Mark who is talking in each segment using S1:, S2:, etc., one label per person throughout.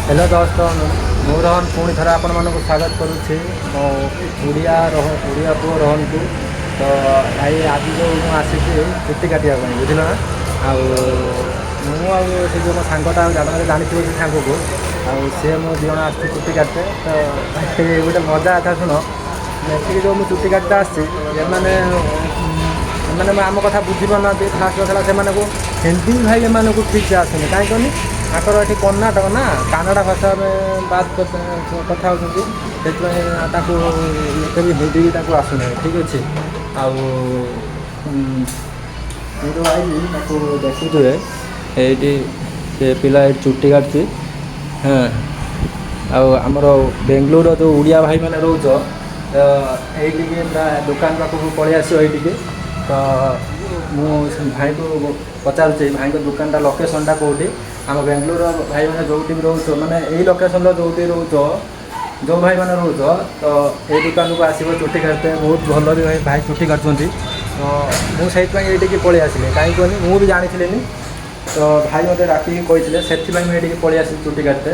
S1: Hello ଦୋସ୍ତ, ମୁଁ ରୋହନ ପୁଣି ଥରେ ଆପଣମାନଙ୍କୁ ସ୍ୱାଗତ କରୁଛି ମୋ ଓଡ଼ିଆ ରୋହ ଓଡ଼ିଆ ପୁଅ ରୋହନକୁ। ତ ଭାଇ, ଆଜି ଯେଉଁ ମୁଁ ଆସିଛି ଚୁଟି କାଟିବା ପାଇଁ, ବୁଝିଲ ନା? ଆଉ ମୁଁ ଆଉ ସେ ଯେଉଁ ମୋ ସାଙ୍ଗଟା, ଜାଣିଥିବ ସେ ସାଙ୍ଗକୁ, ଆଉ ସିଏ ମୁଁ ଦୁଇ ଜଣ ଆସିଛୁ ଚୁଟି କାଟିତେ। ତ ଭାଇ, ଗୋଟେ ମଜା କଥା ଶୁଣ। ଏଠିକି ଯେଉଁ ମୁଁ ଚୁଟି କାଟିତେ ଆସିଛି, ଏମାନେ ଏମାନେ ଆମ କଥା ବୁଝିପାରୁନାହାନ୍ତି। ଫାଷ୍ଟ କଥା ହେଲା, ସେମାନଙ୍କୁ ହିନ୍ଦୀ ଭାଇ ଏମାନଙ୍କୁ ଠିକ୍ ସେ ଆସୁନି। କାହିଁ କହନି, ତାଙ୍କର ଏଠି କର୍ଣ୍ଣାଟକ ନା, କାନାଡ଼ା ଭାଷାରେ ବାତ କଥା ହେଉଛନ୍ତି। ସେଥିପାଇଁ ତାଙ୍କୁ ଏତେ ବି ହିନ୍ଦୀ ବି ତାଙ୍କୁ ଆସୁନାହିଁ। ଠିକ୍ ଅଛି। ଆଉ ମୁଁ ଯେଉଁ ଆଇଲି, ତାକୁ ଦେଖୁଥିବେ, ଏଇଠି ସେ ପିଲା ଏଇଠି ଚୁଟି କାଟୁଛି। ହଁ, ଆଉ ଆମର ବେଙ୍ଗଲୋରର ଯେଉଁ ଓଡ଼ିଆ ଭାଇମାନେ ରହୁଛ, ତ ଏଇଠିକି ପୁରା ଦୋକାନ ପାଖକୁ ପଳେଇ ଆସିବ ଏଇଠିକି। ତ ମୁଁ ସେ ଭାଇଙ୍କୁ ପଚାରୁଛି, ଭାଇଙ୍କ ଦୋକାନଟା ଲୋକେସନଟା କେଉଁଠି? ଆମ ବେଙ୍ଗଲୋରର ଭାଇମାନେ ଯେଉଁଠି ବି ରହୁଛ, ମାନେ ଏଇ ଲୋକେସନର ଯେଉଁଠି ରହୁଛ, ଯେଉଁ ଭାଇମାନେ ରହୁଛ, ତ ଏଇ ଦୋକାନକୁ ଆସିବ ଚୁଟି କାଟତେ। ବହୁତ ଭଲ ବି ଭାଇ ଭାଇ ଚୁଟି କାଟୁଛନ୍ତି। ତ ମୁଁ ସେଇଥିପାଇଁ ଏଇଠିକି ପଳେଇ ଆସିଲି। କାହିଁକି କୁହନି, ମୁଁ ବି ଜାଣିଥିଲିନି, ତ ଭାଇ ମୋତେ ଡାକିକି କହିଥିଲେ, ସେଥିପାଇଁ ମୁଁ ଏଇଠିକି ପଳେଇ ଆସିଲି ଚୁଟି କାଟତେ।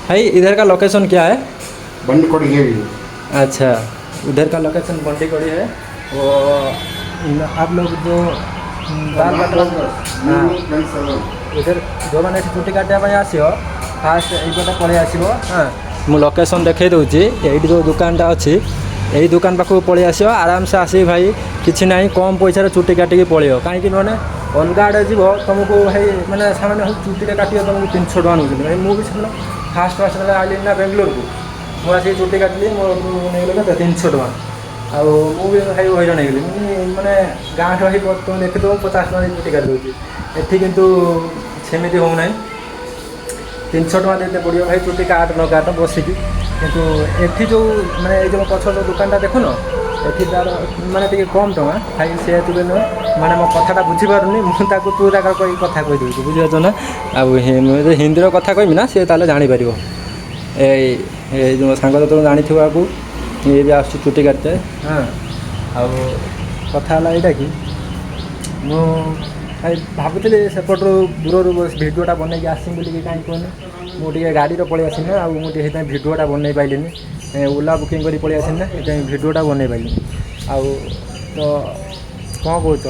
S1: भाई, इधर का लोकेशन क्या है?
S2: बंडकोड़ी।
S1: अच्छा, उधर का लोकेशन बंडीकोड़ी है। वो आप लोग जो बाल कटवा, हाँ, इधर ଯେଉଁମାନେ ଏଠି ଚୁଟି କାଟିବା ପାଇଁ ଆସିବ, ଫାଷ୍ଟ ଏଇପଟେ ପଳେଇ ଆସିବ। ହଁ, ମୁଁ ଲୋକେସନ୍ ଦେଖାଇ ଦେଉଛି। ଏଇଠି ଯେଉଁ ଦୋକାନଟା ଅଛି, ଏଇ ଦୋକାନ ପାଖକୁ ପଳେଇ ଆସିବ। ଆରାମସେ ଆସିବି ଭାଇ, କିଛି ନାହିଁ, କମ୍ ପଇସାରେ ଚୁଟି କାଟିକି ପଳେଇବ। କାହିଁକି ନହେଲେ ଅଲଗା ଆଡ଼େ ଯିବ, ତୁମକୁ ଭାଇ ମାନେ ସେମାନେ ଚୁଟିରେ କାଟିବ, ତୁମକୁ 300 ଟଙ୍କା ନେଉଛନ୍ତି। ଭାଇ, ମୁଁ ବି ସେଦିନ ଫାଷ୍ଟ ଫାଷ୍ଟ ଯେତେବେଳେ ଆଇଲି ନା ବେଙ୍ଗଲୋରକୁ, ମୁଁ ଆସିକି ଚୁଟି କାଟିଲି, ମୋ ନେଇଗଲେ କେତେ? 300 ଟଙ୍କା। ଆଉ ମୁଁ ବି ଭାଇ ହଇରାଣ ହେଇଗଲି। ମୁଁ ମାନେ ଗାଁଠୁ ଭାଇ ତୁମେ ଦେଖିଥିବ, 50 ଟଙ୍କା ଦେଇ ଚୁଟି କାଟି ଦେଉଛି। ଏଠି କିନ୍ତୁ ସେମିତି ହେଉନାହିଁ। 300 ଟଙ୍କା ଦେଇତେ ପଡ଼ିବ ଭାଇ, ଚୁଟି କାଟ ନ କାଟ ବସିକି। କିନ୍ତୁ ଏଠି ଯେଉଁ ମାନେ ଏଇ ଯେଉଁ ପଛ ଯେଉଁ ଦୋକାନଟା ଦେଖୁନ, ଏଠି ତାର ମାନେ ଟିକେ କମ୍ ଟଙ୍କା। ଭାଇ, ସେ ଏଥିପାଇଁ ନୁହେଁ, ମାନେ ମୋ କଥାଟା ବୁଝିପାରୁନି, ମୁଁ ତାକୁ ତୁ ତାକ କହିକି କଥା କହିଦେଉଛି, ବୁଝିପାରୁଛ ନା? ଆଉ ମୁଁ ଯଦି ହିନ୍ଦୀର କଥା କହିବି ନା, ସେ ତାହେଲେ ଜାଣିପାରିବ। ଏଇ ଏଇ ଯେଉଁ ସାଙ୍ଗ ତ ତୁମେ ଜାଣିଥିବ ଆକୁ, ଇଏ ବି ଆସୁଛି ଚୁଟି କାଟିତେ। ହଁ, ଆଉ କଥା ହେଲା ଏଇଟା କି ମୁଁ ଭାଇ ଭାବୁଥିଲି ସେପଟରୁ ଦୂରରୁ ଭିଡ଼ିଓଟା ବନେଇକି ଆସିବି ବୋଲିକି। କାହିଁ କୁହନି, ମୁଁ ଟିକେ ଗାଡ଼ିରେ ପଳେଇ ଆସିଲି ନା, ଆଉ ମୁଁ ଟିକେ ସେଇଥିପାଇଁ ଭିଡ଼ିଓଟା ବନେଇ ପାରିଲିନି। ଓଲା ବୁକିଂ କରି ପଳେଇ ଆସିଲି ନା, ସେଥିପାଇଁ ଭିଡ଼ିଓଟା ବନେଇ ପାରିଲିନି। ଆଉ ତ କ'ଣ କହୁଛ,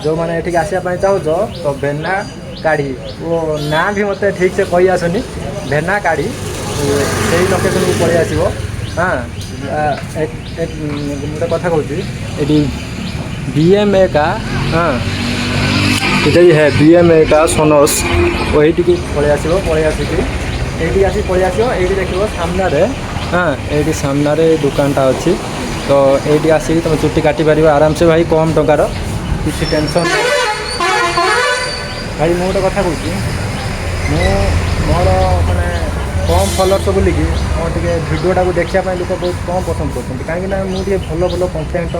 S1: ଯେଉଁମାନେ ଏଠିକି ଆସିବା ପାଇଁ ଚାହୁଁଛ, ତ ଭେନା କାଢ଼ି ଓ ନାଁ ବି ମୋତେ ଠିକ୍ ସେ କହି ଆସୁନି, ଭେନା କାଢ଼ି, ସେଇ ଲୋକେସନକୁ ପଳେଇ ଆସିବ। ହଁ, ମୁଁ ଗୋଟେ କଥା କହୁଛି, ଏଠି ବି ଏମ୍ ଏ का, ହଁ, इधर ही है बी एम ए का सोनस, ଏଇଠିକି ପଳେଇ ଆସିବ। ପଳେଇ ଆସିକି ଏଇଠିକି ଆସିକି ପଳେଇ ଆସିବ। ଏଇଠି ଦେଖିବ ସାମ୍ନାରେ, ହଁ, ଏଇଠି ସାମ୍ନାରେ ଦୋକାନଟା ଅଛି। ତ ଏଇଠି ଆସିକି ତୁମେ ଚୁଟି କାଟି ପାରିବ ଆରାମସେ ଭାଇ, କମ୍ ଟଙ୍କାର, କିଛି ଟେନସନ୍ ନାହିଁ। ଭାଇ, ମୁଁ ଗୋଟେ କଥା କହୁଛି, ମୁଁ ମୋର ମାନେ କମ୍ ଫଲୋଅର୍ସ ବୋଲିକି ମୋ ଟିକେ ଭିଡ଼ିଓଟାକୁ ଦେଖିବା ପାଇଁ ଲୋକ ବହୁତ କମ୍ ପସନ୍ଦ କରୁଛନ୍ତି। କାହିଁକିନା ମୁଁ ଟିକେ ଭଲ ଭଲ କଣ୍ଟେଣ୍ଟ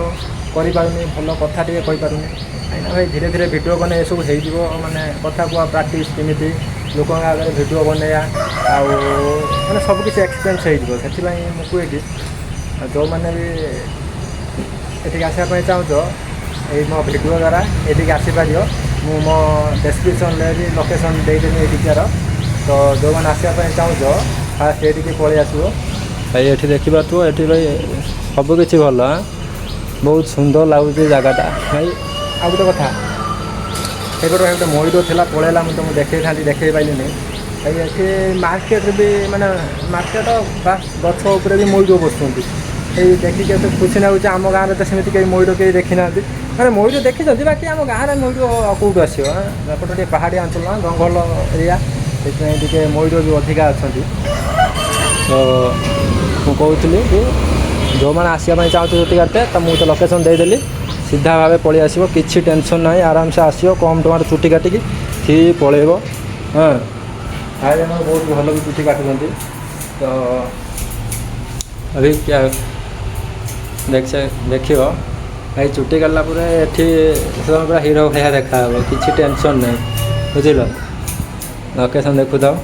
S1: କରିପାରୁନି, ଭଲ କଥା ଟିକେ କହିପାରୁନି। କାହିଁକିନା ଭାଇ, ଧୀରେ ଧୀରେ ଭିଡ଼ିଓ କଲେ ଏସବୁ ହେଇଯିବ। ମାନେ କଥା କୁହା ପ୍ରାକ୍ଟିସ୍, କେମିତି ଲୋକଙ୍କ ଆଗରେ ଭିଡ଼ିଓ ବନେଇବା, ଆଉ ମାନେ ସବୁ କିଛି ଏକ୍ସପିରିଏନ୍ସ ହେଇଯିବ। ସେଥିପାଇଁ ମୁଁ କୁହେ କି ଯେଉଁମାନେ ବି ଏଠିକି ଆସିବା ପାଇଁ ଚାହୁଁଛ, ଏଇ ମୋ ଭିଡ଼ିଓ ଦ୍ୱାରା ଏଠିକି ଆସିପାରିବ। ମୁଁ ମୋ ଡେସ୍କ୍ରିପସନ୍ରେ ବି ଲୋକେସନ୍ ଦେଇଦେବି ଏଇଠିକାର। ତ ଯେଉଁମାନେ ଆସିବା ପାଇଁ ଚାହୁଁଛ, ଫାଷ୍ଟ ଏଇଠିକି ପଳେଇ ଆସିବ। ଭାଇ, ଏଠି ଦେଖିପାରୁଥିବ, ଏଠି ଭାଇ ସବୁକିଛି ଭଲ, ଆଁ? ବହୁତ ସୁନ୍ଦର ଲାଗୁଛି ଜାଗାଟା ଭାଇ। ଆଉ ଗୋଟେ କଥା, ସେପଟେ ଭାଇ ଗୋଟେ ମୟୂର ଥିଲା, ପଳେଇଲା। ମୁଁ ତୁମକୁ ଦେଖେଇଥାନ୍ତି, ଦେଖେଇ ପାରିଲିନି। ଭାଇ, ଏଠି ମାର୍କେଟରେ ବି, ମାନେ ମାର୍କେଟ ବାସ୍ ଗଛ ଉପରେ ବି ମୟୂର ବସୁଛନ୍ତି। ଏଇ ଦେଖିକି ଏତେ ଖୁସି ଲାଗୁଛି। ଆମ ଗାଁରେ ତ ସେମିତି କେହି ମୟୂର କେହି ଦେଖିନାହାନ୍ତି। ମାନେ ମୟୂର ଦେଖିଛନ୍ତି, ବାକି ଆମ ଗାଁରେ ମୟୂର କେଉଁଠୁ ଆସିବ? ଏପଟେ ଟିକେ ପାହାଡ଼ିଆ ଅଞ୍ଚଳ ନା, ଜଙ୍ଗଲ ଏରିଆ, ସେଥିପାଇଁ ଟିକେ ମୟୂର ବି ଅଧିକା ଅଛନ୍ତି। ତ ମୁଁ କହୁଥିଲି କି ଯେଉଁମାନେ ଆସିବା ପାଇଁ ଚାହୁଁଛ ଚୁଟି କାଟିତେ, ତ ମୁଁ ତ ଲୋକେସନ୍ ଦେଇଦେଲି, ସିଧା ଭାବେ ପଳେଇ ଆସିବ। କିଛି ଟେନସନ୍ ନାହିଁ, ଆରାମସେ ଆସିବ, କମ୍ ଟଙ୍କାରେ ଚୁଟି କାଟିକି ଠିକ୍ ପଳେଇବ। ହଁ ଭାଇ, ଆମର ବହୁତ ଭଲ ବି ଚୁଟି କାଟୁଛନ୍ତି। ତ अभी क्या ଦେଖ, ଦେଖିବ ଭାଇ, ଚୁଟି କାଟିଲା ପରେ ଏଠି ତମେ ପୁରା ହିରୋ ଭଳିଆ ଦେଖାହେବ। କିଛି ଟେନସନ୍ ନାହିଁ, ବୁଝିଲ? ଲୋକେସନ୍ ଦେଖୁଥାଅ।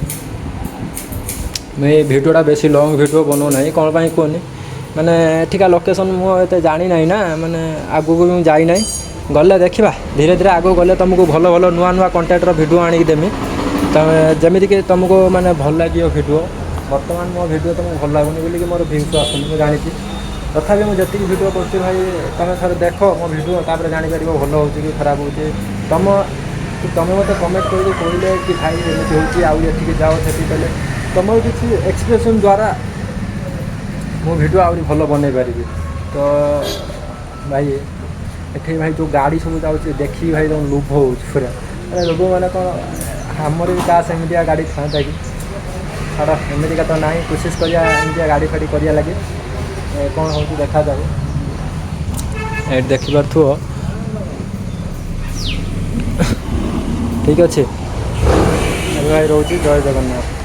S1: ମୁଁ ଏଇ ଭିଡ଼ିଓଟା ବେଶୀ ଲଙ୍ଗ୍ ଭିଡ଼ିଓ ବନଉନାହିଁ। କ'ଣ ପାଇଁ କୁହନି, ମାନେ ଏଠିକା ଲୋକେସନ୍ ମୁଁ ଏତେ ଜାଣିନାହିଁ ନା, ମାନେ ଆଗକୁ ବି ମୁଁ ଯାଇନାହିଁ। ଗଲେ ଦେଖିବା, ଧୀରେ ଧୀରେ ଆଗକୁ ଗଲେ ତୁମକୁ ଭଲ ଭଲ ନୂଆ ନୂଆ କଣ୍ଟେଣ୍ଟର ଭିଡ଼ିଓ ଆଣିକି ଦେମି। ତ ତମେ ଯେମିତିକି ତୁମକୁ ମାନେ ଭଲ ଲାଗିବ ଭିଡ଼ିଓ। ବର୍ତ୍ତମାନ ମୋ ଭିଡ଼ିଓ ତୁମକୁ ଭଲ ଲାଗୁନି ବୋଲିକି ମୋର ଭ୍ୟୁଜ୍ ଆସୁନି, ମୁଁ ଜାଣିଛି। ତଥାପି ମୁଁ ଯେତିକି ଭିଡ଼ିଓ କରୁଛି ଭାଇ, ତୁମେ ଥରେ ଦେଖ ମୋ ଭିଡ଼ିଓ, ତାପରେ ଜାଣିପାରିବ ଭଲ ହେଉଛି କି ଖରାପ ହେଉଛି। ତମେ ମୋତେ କମେଣ୍ଟ କରିକି କହିଲେ କି ଭାଇ ଏମିତି ହେଉଛି, ଆଉ ଏଠିକି ଯାଅ, ସେଠିକି କହିଲେ, ତୁମର କିଛି ଏକ୍ସପ୍ରେସନ୍ ଦ୍ୱାରା ମୁଁ ଭିଡ଼ିଓ ଆହୁରି ଭଲ ବନେଇ ପାରିବି। ତ ଭାଇ, ଏଠି ଭାଇ ଯେଉଁ ଗାଡ଼ି ସବୁ ଯାଉଛି, ଦେଖିକି ଭାଇ ତୁମ ଲୋଭ ହେଉଛି ପୁରା। ଆରେ ଲୋଭ ମାନେ କ'ଣ, ଆମର ବି କାଶ ଏମିତିଆ ଗାଡ଼ି ଥାନ୍ତା କି। ଛାଡ଼, ଏମିତିକା ତ ନାହିଁ। କୋସିସ୍ କରିବା ଏମିତିଆ ଗାଡ଼ି ଫାଡ଼ି କରିବା ଲାଗି। କ'ଣ ହେଉଛି ଦେଖାଯାଉ। ଏଠି ଦେଖିପାରୁଥିବ। ଠିକ୍ ଅଛି, ଏବେ ଭାଇ ରହୁଛି। ଜୟ ଜଗନ୍ନାଥ।